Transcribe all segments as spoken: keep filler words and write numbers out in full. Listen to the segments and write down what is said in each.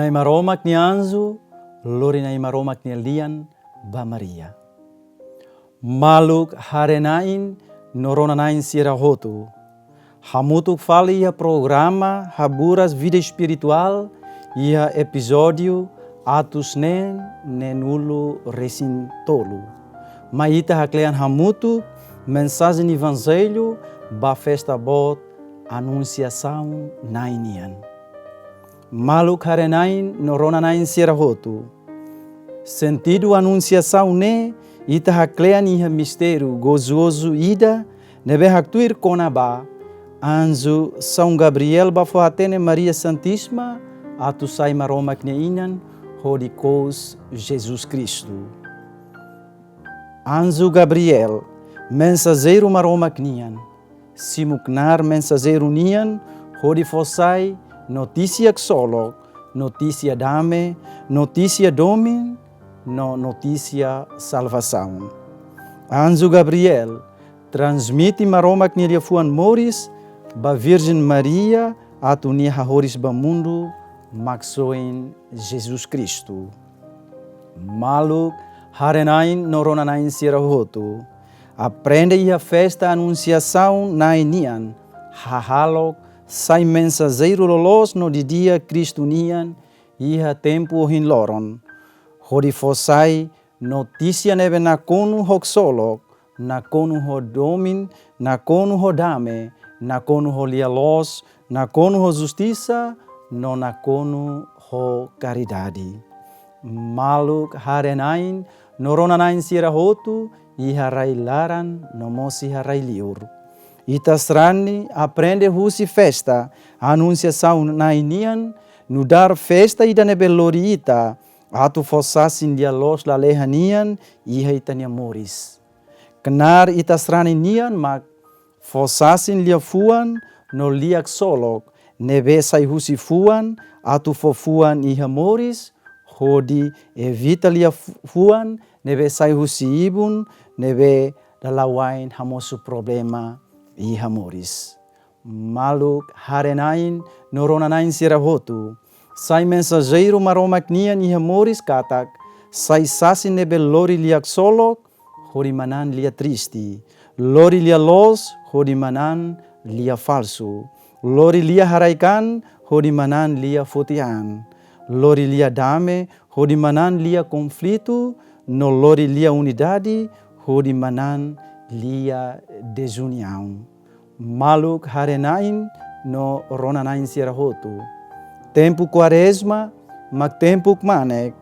Na'i Maromak nia anju, lori Na'i Maromak nia lian ba Maria. Maluk haree-na'in no rona-na'in sira hotu. Hamutuk fali iha programa Haburas Vida Espirituál, iha epizódiu atus neen neenulu resin tolu. Mai ita haklean hamutuk mensajen Evanjellu ba festa boot Anunsiasaun Na'i nian. Maluk haree-na'in no rona-na'in sira hotu. Sentidu Anunsiasaun ne'e ita haklean iha mistériu gozozu ida ne'ebé haktuir kona-ba anju São Gabriel bá fó-hatene Maria Santíssima atu sai Maromak nia inan hodi kous Jesus Kristu. Anju Gabriel, mensajeiru Maromak nian, simu knaar mensajeiru nian hodi fó sai notísia ksolok, notísia dame, notísia domin, no notísia salvasaun. Anju Gabriel transmite Maromak nia liafuan moris ba Virjen Maria atu nia hahoris ba mundu, Maksoin Jesus Kristu. Maluk haree-na'in no rona-na'in sira hotu. Aprende iha festa Anunsiasaun Na'i nian, hahalok sai mensajeiru loloos no didi'ak Kristu nian iha tempu ohin loron, hodi fó sai notísia ne'ebé nakonu ho ksolok, nakonu ho domin, nakonu ho dame, nakonu ho lia-loos, nakonu ho justisa, no nakonu ho karidade. Maluk haree-na'in no rona-na'in sira hotu, iha rai-laran no mós iha rai-liur. Ita sarani aprende husi festa Anunsiasaun Na'i nian, nu'udar festa ida ne'ebé lori ita atu fó sasin lia-loos lalehan nian iha ita-nia moris. Knaar ita sarani nian mak fó sasin liafuan no lia ksolok ne'ebé sai husi fuan atu fó fuan iha moris, hodi evita lia fu-, fuan ne'ebé sai husi ibun ne'ebé dala wa'in hamosu problema iha moris. Maluk haree-na'in no rona-na'in sira hotu. Sai mensajeiru Maromak nian iha moris katak sai sasin ne'ebé lori lia ksolok hodi manán lia triste, lori lia-loos hodi manán lia falsu, lori lia haraik-an hodi manán lia foti-an, lori lia dame hodi manán lia konflitu, no lori lia unidade hodi manán lia dezuniaun. Maluk haree-na'in no rona-na'in sira hotu. Tempu Kuarezma mak tempu kmanek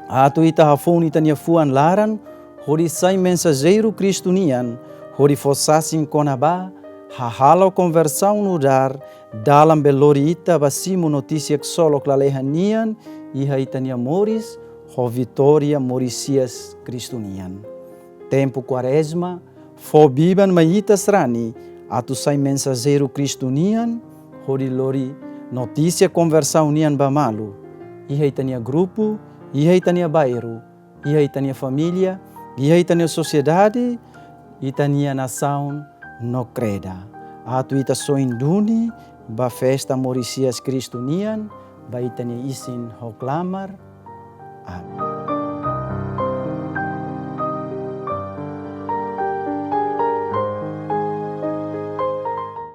atu ita hafoun ita-nia fuan laran hodi sai mensajeiru Kristu nian, hodi fó sasin kona-ba hahalok konversaun nu'udar dalan ne'ebé lori ita bá simu notísia ksolok lalehan nian iha ita-nia moris, ho vitória moris-hi'as Kristu nian. Tempu Kuarezma fó biban mai ita sarani atu sai mensajeiru Kristu nian, hodi lori notísia konversaun nian ba malu, iha ita-nia grupu, iha ita-nia bairru, iha ita-nia família, iha ita-nia sosiedade, ita-nia nasaun no kreda. Atu ita soin duni ba festa moris-hi'as Kristu nian, ba ita-nia isin ho klamar. Amen.